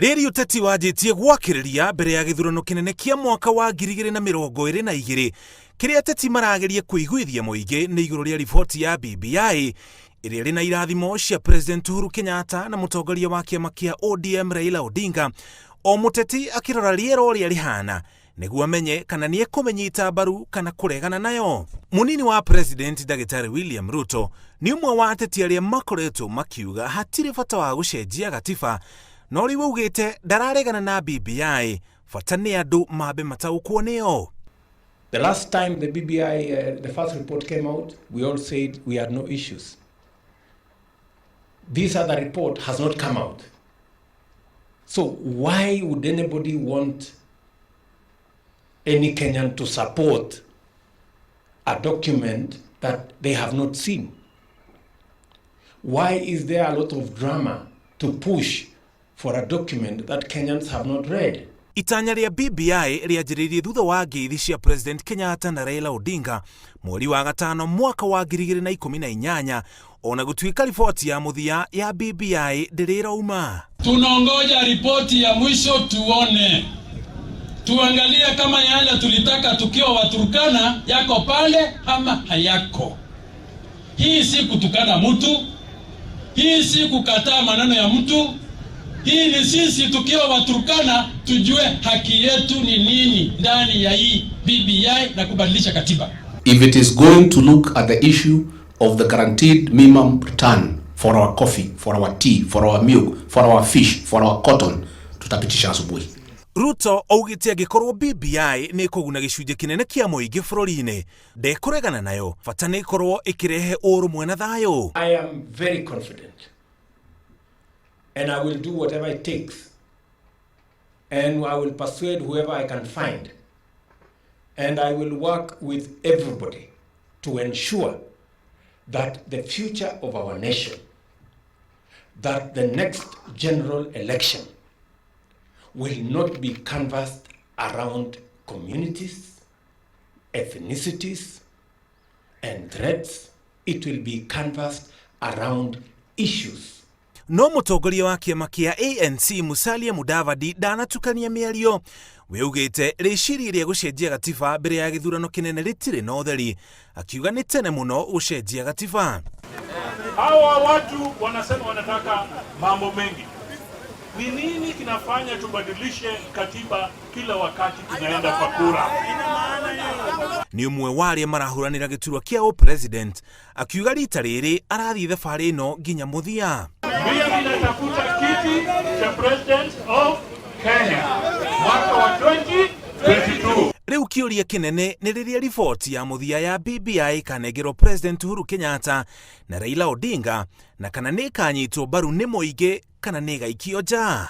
Rĩrĩ ũteti wanjĩtie gwakĩrĩria mbere ya gĩthurano kĩnene kĩa mwaka wa 2022, kĩrĩa ateti marageria kũiguithia mũingĩ nĩ igũrũ rĩa riboti ya BBI ĩrĩa ĩrĩ na irathimo cia President Uhuru Kenyatta na mũtongoria wa kĩama kĩa ODM Raila Odinga, o mũteti akĩrora rĩera ũrĩa rĩhana nĩguo amenye kana nĩ ekũmĩnyita mbaru kana kũregana nayo. Mũnini wa President Ndagĩtarĩ William Ruto nĩ ũmwe wa ateti arĩa makoretwo makiuga hatirĩ bata wa gũcenjia gatiba, no rĩu augĩte ndararegana na BBI, bata nĩ andũ mambe mataũkwo nĩyo. The last time the BBI, the first report came out, we all said we had no issues. This other report has not come out. So why would anybody want any Kenyan to support a document that they have not seen? Why is there a lot of drama to push for a document that Kenyans have not read? Itanya rĩa BBI rĩanjĩrĩirie thutha wa ngeithi cia President Kenyatta na Raila Odinga mweri wa gatano mwaka wa 2018, ona gũtuĩka riboti ya mũthia ya BBI ndĩrĩ ĩrauma. Tunaongoja ripoti ya mwisho tuone, tuangalie kama yale tulitaka tukiwa Waturkana yako pale ama hayako. Hii si kutukana mtu, hii si kukataa maneno ya mtu. Hii ni sisi tukiwa Waturkana tujue haki yetu ni nini ndani ya hii BBI na kubadilisha katiba. If it is going to look at the issue of the guaranteed minimum return for our coffee, for our tea, for our milk, for our fish, for our cotton, tutapitisha asubuhi. Ruto augĩte angĩkorwo BBI nĩ ĩkũguna gĩcunjĩ kĩnene kĩa mũingĩ bũrũri-inĩ, ndekũregana nayo, bata nĩ ĩkorwo ĩkĩrehe ũrũmwe na thayũ. I am very confident and I will do whatever it takes and I will persuade whoever I can find and I will work with everybody to ensure that the future of our nation, that the next general election will not be canvassed around communities, ethnicities, and threats. It will be canvassed around issues. No mũtongoria wa kĩama kĩa ANC Musalia Mudavadi ndanatukania mĩario. We augĩte rĩciria rĩa gũcenjia gatiba mbere ya gĩthurano kĩnene rĩtirĩ na ũtheri, akiuga nĩ tene mũno gũcenjia gatiba. Hawa watu wanasema wanataka mambo mengi. Ni nini kinafanya tubadilishe katiba kila wakati tunaenda kwa kura? Nĩ ũmwe wa arĩa marahũranĩra gĩturwa kĩa ũpresident, akiuga rita rĩrĩ arathiĩ thabarĩ ĩno nginya mũthia. Mimi natafuta kiti cha President of Kenya mwaka wa 2022. Rĩu kĩũria kĩnene nĩ rĩrĩa riboti ya mũthia ya BBI ĩkanengerwo President Uhuru Kenyatta na Raila Odinga, na kana nĩ ĩkanyitwo mbaru nĩ mũingĩ kana nĩ ĩgaikio nja.